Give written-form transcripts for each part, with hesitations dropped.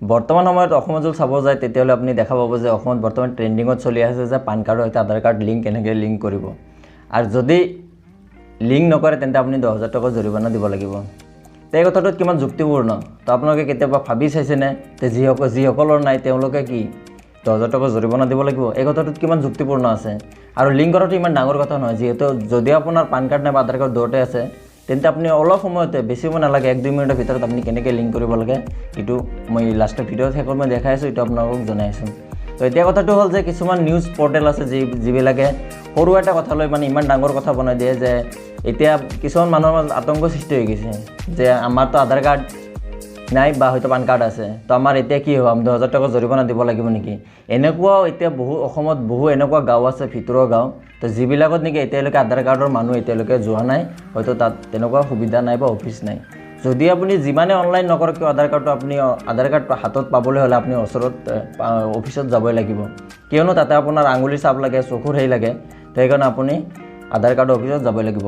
বৰ্তমান সময়ত অসমত যদি চাব যায়, তেতিয়াহ'লে আপুনি দেখা পাব যে অসমত বৰ্তমান ট্ৰেণ্ডিঙত চলি আছে যে পান কাৰ্ডৰ সৈতে আধাৰ কাৰ্ড লিংক কেনেকৈ লিংক কৰিব আৰু যদি লিংক নকৰে, তেন্তে আপুনি 10,000 টকা জৰিমনা দিব লাগিব। তে এই কথাটোত কিমান যুক্তিপূৰ্ণ? তো আপোনালোকে কেতিয়াবা ভাবি চাইছেনে যে যিসকলৰ নাই, তেওঁলোকে কি 10,000 টকা জৰিমনা দিব লাগিব? এই কথাটোত কিমান যুক্তিপূৰ্ণ আছে? আৰু লিংক কৰাটো ইমান ডাঙৰ কথা নহয়, যিহেতু যদি আপোনাৰ পান কাৰ্ড নাই বা আধাৰ কাৰ্ড দুয়োটাই আছে, তেন্তে আপুনি অলপ সময়তে, বেছি সময় নালাগে, 1-2 মিনিটৰ ভিতৰত আপুনি কেনেকৈ লিংক কৰিব লাগে, এইটো মই লাষ্টৰ ভিডিঅ'ত শেষত মই দেখাই আছোঁ, এইটো আপোনালোকক জনাই আছোঁ। তো এতিয়া কথাটো হ'ল যে কিছুমান নিউজ পৰ্টেল আছে, যিবিলাকে সৰু এটা কথা লৈ মানে ইমান ডাঙৰ কথা বনাই দিয়ে যে এতিয়া কিছুমান মানুহৰ মাজত আতংক সৃষ্টি হৈ গৈছে যে আমাৰতো আধাৰ কাৰ্ড নাই বা হয়তো পান কাৰ্ড আছে, তো আমাৰ এতিয়া কি হ'ব? আমি 10,000 টকা জৰিমনা দিব লাগিব নেকি? এনেকুৱাও এতিয়া বহু অসমত বহু এনেকুৱা গাঁও আছে, ভিতৰুৱা গাঁও, তো যিবিলাকত নেকি এতিয়ালৈকে আধাৰ কাৰ্ডৰ মানুহ এতিয়ালৈকে যোৱা নাই, হয়তো তাত তেনেকুৱা সুবিধা নাই বা অফিচ নাই। যদি আপুনি যিমানে অনলাইন নকৰক কিয়, আধাৰ কাৰ্ডটো আপুনি আধাৰ কাৰ্ডটো হাতত পাবলৈ হ'লে আপুনি ওচৰত অফিচত যাবই লাগিব। কিয়নো তাতে আপোনাৰ আঙুলিৰ চাপ লাগে, চকুৰ হেৰি লাগে। তো সেইকাৰণে আপুনি আধাৰ কাৰ্ডৰ অফিচত যাবই লাগিব।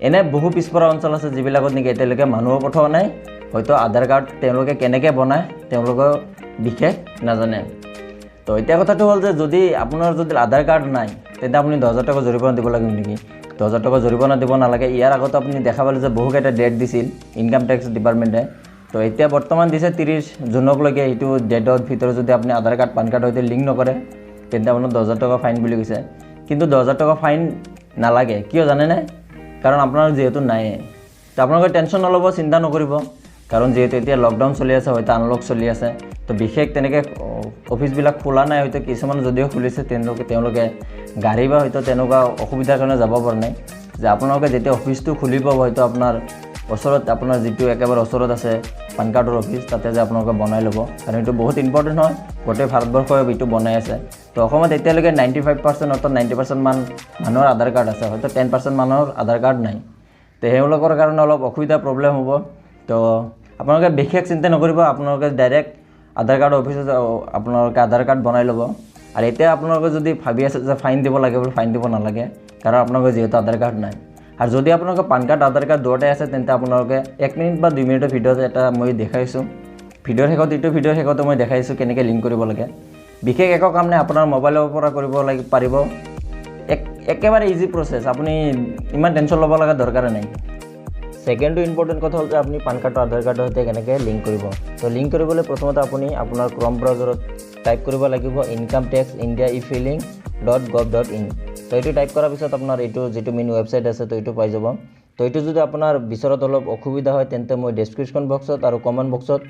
এনে বহু পিছপৰা অঞ্চল আছে, যিবিলাকত নেকি এতিয়ালৈকে মানুহো পঠোৱা নাই, হয়তো আধাৰ কাৰ্ড তেওঁলোকে কেনেকৈ বনায় তেওঁলোকেও বিশেষ নাজানে। তো এতিয়া কথাটো হ'ল যে যদি আপোনাৰ যদি আধাৰ কাৰ্ড নাই, তেন্তে আপুনি 10,000 টকা জৰিমনা দিব লাগিব নেকি? 10,000 টকা জৰিমনা দিব নালাগে। ইয়াৰ আগত আপুনি দেখা পালে যে বহুকেইটা ডেট দিছিল ইনকাম টেক্স ডিপাৰ্টমেণ্টে। তো এতিয়া বৰ্তমান দিছে 30 জুনকলৈকে। এইটো ডেটৰ ভিতৰত যদি আপুনি আধাৰ কাৰ্ড, পান কাৰ্ডৰ সৈতে লিংক নকৰে, তেন্তে আপোনাৰ 10,000 টকা ফাইন বুলি কৈছে। কিন্তু 10,000 টকা ফাইন নালাগে। কিয় জানেনে? কাৰণ আপোনাৰ যিহেতু নাইয়ে। তো আপোনালোকে টেনশ্যন নল'ব, চিন্তা নকৰিব। কাৰণ যিহেতু এতিয়া লকডাউন চলি আছে, হয়তো আনলক চলি আছে, তো বিশেষ তেনেকৈ অফিচবিলাক খোলা নাই। হয়তো কিছুমান যদিও খুলিছে, তেওঁলোকে গাড়ী বা হয়তো তেনেকুৱা অসুবিধাৰ কাৰণে যাব পৰা নাই। যে আপোনালোকে যেতিয়া অফিচটো খুলিব, হয়তো আপোনাৰ ওচৰত, আপোনাৰ যিটো একেবাৰে ওচৰত আছে পান কাৰ্ডৰ অফিচ, তাতে যে আপোনালোকে বনাই ল'ব। কাৰণ এইটো বহুত ইম্পৰ্টেণ্ট হয়। গোটেই ভাৰতবৰ্ষই এইটো বনাই আছে। তো অসমত এতিয়ালৈকে 95%, অৰ্থাৎ 90% মান মানুহৰ আধাৰ কাৰ্ড আছে, হয়তো 10% মানুহৰ আধাৰ কাৰ্ড নাই। তো তেওঁলোকৰ কাৰণে অলপ অসুবিধা, প্ৰব্লেম হ'ব। তো আপোনালোকে বিশেষ চিন্তা নকৰিব। আপোনালোকে ডাইৰেক্ট আধাৰ কাৰ্ড অফিচত আপোনালোকে আধাৰ কাৰ্ড বনাই ল'ব। আৰু এতিয়া আপোনালোকে যদি ভাবি আছে যে ফাইন দিব লাগে বুলি, ফাইন দিব নালাগে, কাৰণ আপোনালোকৰ যিহেতু আধাৰ কাৰ্ড নাই। আৰু যদি আপোনালোকৰ পান কাৰ্ড, আধাৰ কাৰ্ড দুয়োটাই আছে, তেন্তে আপোনালোকে 1 মিনিট বা 2 মিনিটৰ ভিডিঅ'ত এটা মই দেখাইছোঁ, ভিডিঅ'ৰ শেষত, এইটো ভিডিঅ'ৰ শেষতো মই দেখাইছোঁ কেনেকৈ লিংক কৰিব লাগে। বিশেষ একো কাম নাই, আপোনাৰ মোবাইলৰ পৰা কৰিব লাগি পাৰিব। একেবাৰে ইজি প্ৰচেছ, আপুনি ইমান টেনশ্যন ল'ব লগা দৰকাৰে নাই। ছেকেণ্ডটো ইম্পৰ্টেণ্ট কথা হ'ল যে আপুনি পান কাৰ্ডৰ আধাৰ কাৰ্ডৰ সৈতে কেনেকৈ লিংক কৰিব। তো লিংক কৰিবলৈ প্ৰথমতে আপুনি আপোনাৰ ক্ৰম ব্ৰাউজাৰত টাইপ কৰিব লাগিব incometaxindiaefiling.gov.in। তো এইটো টাইপ কৰাৰ পিছত আপোনাৰ এইটো যিটো মেইন ৱেবছাইট আছে, তো এইটো পাই যাব। তো এইটো যদি আপোনাৰ বিচৰাত অলপ অসুবিধা হয়, তেন্তে মই ডেছক্ৰিপশ্যন বক্সত আৰু কমেণ্ট বক্সত,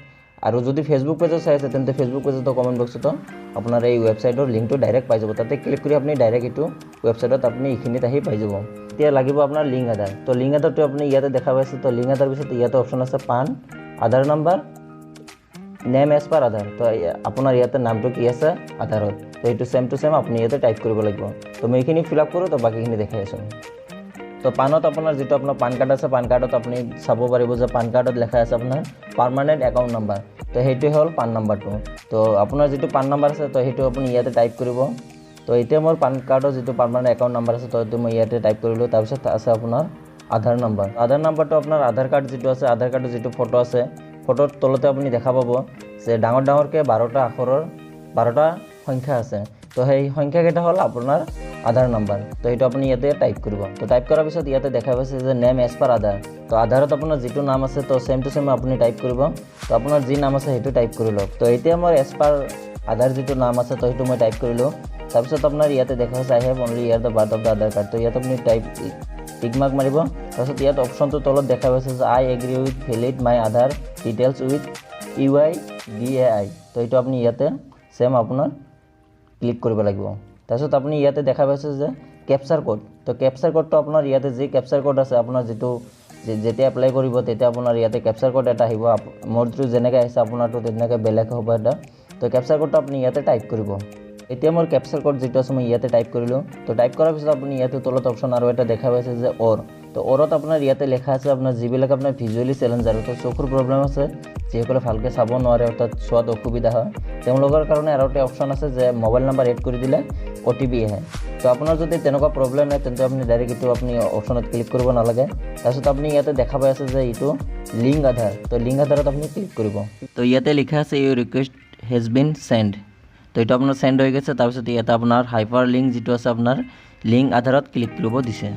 আৰু যদি ফেচবুক পেজত চাই আছে, তেন্তে ফেচবুক পেজতো কমেণ্ট বক্সতো আপোনাৰ এই ৱেবছাইটৰ লিংকটো ডাইৰেক্ট পাই যাব। তাতে ক্লিক কৰি আপুনি ডাইৰেক্ট এইটো ৱেবছাইটত আপুনি এইখিনিত আহি পাই যাব। এতিয়া লাগিব আপোনাৰ লিংক আধাৰ। তো লিংক আধাৰটো আপুনি ইয়াতে দেখা পাইছে। তো লিংক আধাৰ পিছত ইয়াতে অপশ্যন আছে PAN, Aadhaar number, name as per Aadhaar। তো আপোনাৰ ইয়াতে নামটো কি আছে আধাৰত, তো এইটো ছেম টু ছেম আপুনি ইয়াতে টাইপ কৰিব লাগিব। তো মই এইখিনি ফিল আপ কৰোঁ, তো বাকীখিনি দেখাই আছোঁ। তো পানত আপোনাৰ যিটো আপোনাৰ পান কাৰ্ড আছে, পান কাৰ্ডত আপুনি চাব পাৰিব যে পান কাৰ্ডত লেখা আছে আপোনাৰ পাৰ্মানেণ্ট একাউণ্ট নাম্বাৰ। তো সেইটোৱে হ'ল পান নাম্বাৰটো। তো আপোনাৰ যিটো পান নাম্বাৰ আছে, তো সেইটো আপুনি ইয়াতে টাইপ কৰিব। তো এতিয়া মোৰ পান কাৰ্ডৰ যিটো পাৰ্মানেণ্ট একাউণ্ট নাম্বাৰ আছে, তো সেইটো মই ইয়াতে টাইপ কৰিলোঁ। তাৰপিছত আছে আপোনাৰ আধাৰ নাম্বাৰ। আধাৰ নাম্বাৰটো আপোনাৰ আধাৰ কাৰ্ড যিটো আছে, আধাৰ কাৰ্ডৰ যিটো ফটো আছে, ফটোৰ তলতে আপুনি দেখা পাব যে ডাঙৰ ডাঙৰকৈ 12টা আখৰৰ 12টা সংখ্যা আছে। তো সেই সংখ্যাকেইটা হ'ল আপোনাৰ আধাৰ নাম্বাৰ। তো সেইটো আপুনি ইয়াতে টাইপ কৰিব। তো টাইপ কৰাৰ পিছত ইয়াতে দেখা পাইছে যে নেম এজ পাৰ আধাৰ। তো আধাৰত আপোনাৰ যিটো নাম আছে, তো ছেম টু ছেম আপুনি টাইপ কৰিব। তো আপোনাৰ যি নাম আছে, সেইটো টাইপ কৰি লওক। তো এতিয়া মই এজ পাৰ আধাৰ যিটো নাম আছে, তো সেইটো মই টাইপ কৰিলোঁ। তাৰপিছত আপোনাৰ ইয়াতে দেখা হৈছে "I have only year the birth of the Aadhaar card"। তো ইয়াত আপুনি টাইপ টিক মাৰ্ক মাৰিব। তাৰপিছত ইয়াত অপশ্যনটোৰ তলত দেখা পাইছে যে "I agree with valid my Aadhaar details with UIDAI"। তো এইটো আপুনি ইয়াতে ছেম আপোনাৰ ক্লিক কৰিব লাগিব। তাৰপিছত আপুনি ইয়াতে দেখা পাইছে যে কেপচাৰ ক'ড। তো কেপচাৰ ক'ডটো আপোনাৰ ইয়াতে যি কেপচাৰ ক'ড আছে, আপোনাৰ যিটো যেতিয়া এপ্লাই কৰিব, তেতিয়া আপোনাৰ ইয়াতে কেপচাৰ ক'ড এটা আহিব। মোৰটো যেনেকৈ আহিছে, আপোনাৰটো তেনেকৈ বেলেগ হ'ব এটা। তো কেপচাৰ ক'ডটো আপুনি ইয়াতে টাইপ কৰিব। এতিয়া মোৰ কেপচাৰ ক'ড যিটো আছে, মই ইয়াতে টাইপ কৰিলোঁ। তো টাইপ কৰাৰ পিছত আপুনি ইয়াতে তলত অপশ্যন আৰু এটা দেখা পাইছে যে অৰ। তো অৰত আপোনাৰ ইয়াতে লেখা আছে আপোনাৰ যিবিলাক আপোনাৰ ভিজুৱেলি চেলেঞ্জাৰ, অৰ্থাৎ চকুৰ প্ৰব্লেম আছে, যিসকলে ভালকৈ চাব নোৱাৰে, অৰ্থাৎ চোৱাত অসুবিধা হয়, তেওঁলোকৰ কাৰণে আৰু এটা অপশ্যন আছে যে মোবাইল নাম্বাৰ এড কৰি দিলে অ'টিপি আহে। তো আপোনাৰ যদি তেনেকুৱা প্ৰব্লেম নাই, তেন্তে আপুনি ডাইৰেক্ট এইটো আপুনি অপশ্যনত ক্লিক কৰিব নালাগে। তাৰপিছত আপুনি ইয়াতে দেখা পাই আছে যে এইটো লিংক আধাৰ। তো লিংক আধাৰত আপুনি ক্লিক কৰিব। তো ইয়াতে লিখা আছে "Your request has been send। তো এইটো আপোনাৰ চেণ্ড হৈ গৈছে। তাৰপিছত ইয়াতে আপোনাৰ হাইপাৰ লিংক যিটো আছে, আপোনাৰ লিংক আধাৰত ক্লিক কৰিব দিছে।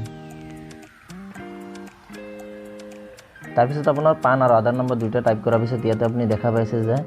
তাৰপিছত আপোনাৰ পান আৰু আধাৰ নম্বৰ দুয়োটা টাইপ কৰাৰ পিছত ইয়াতে আপুনি দেখা পাইছে যে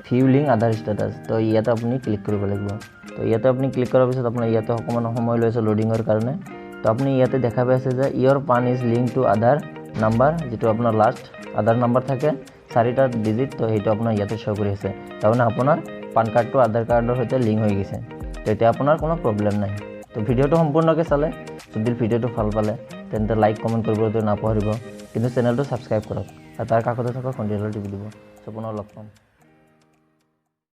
ভিউ লিংক আধাৰ ষ্টেটাছ। তো ইয়াতে আপুনি ক্লিক কৰিব লাগিব। তো ইয়াতে আপুনি ক্লিক কৰাৰ পিছত আপোনাৰ ইয়াতে অকণমান সময় লৈছে লোডিঙৰ কাৰণে। তো আপুনি ইয়াতে দেখা পাইছে যে your PAN is link to Aadhaar number, যিটো আপোনাৰ লাষ্ট আধাৰ নাম্বাৰ থাকে চাৰিটা ডিজিট, তো সেইটো আপোনাৰ ইয়াতে শ্ব' কৰি আছে। তাৰমানে আপোনাৰ পান কাৰ্ডটো আধাৰ কাৰ্ডৰ সৈতে লিংক হৈ গৈছে। তো এতিয়া আপোনাৰ কোনো প্ৰব্লেম নাই। তো ভিডিঅ'টো সম্পূৰ্ণকৈ চালে, যদি ভিডিঅ'টো ভাল পালে তেন্তে লাইক কমেণ্ট কৰিবলৈ নাপাহৰিব, কিন্তু চেনেলটো ছাবস্ক্ৰাইব কৰক আৰু তাৰ কাষতে থকা ঘণ্টিডাল টিপি দিব। চ' পুনৰ লগ পাম।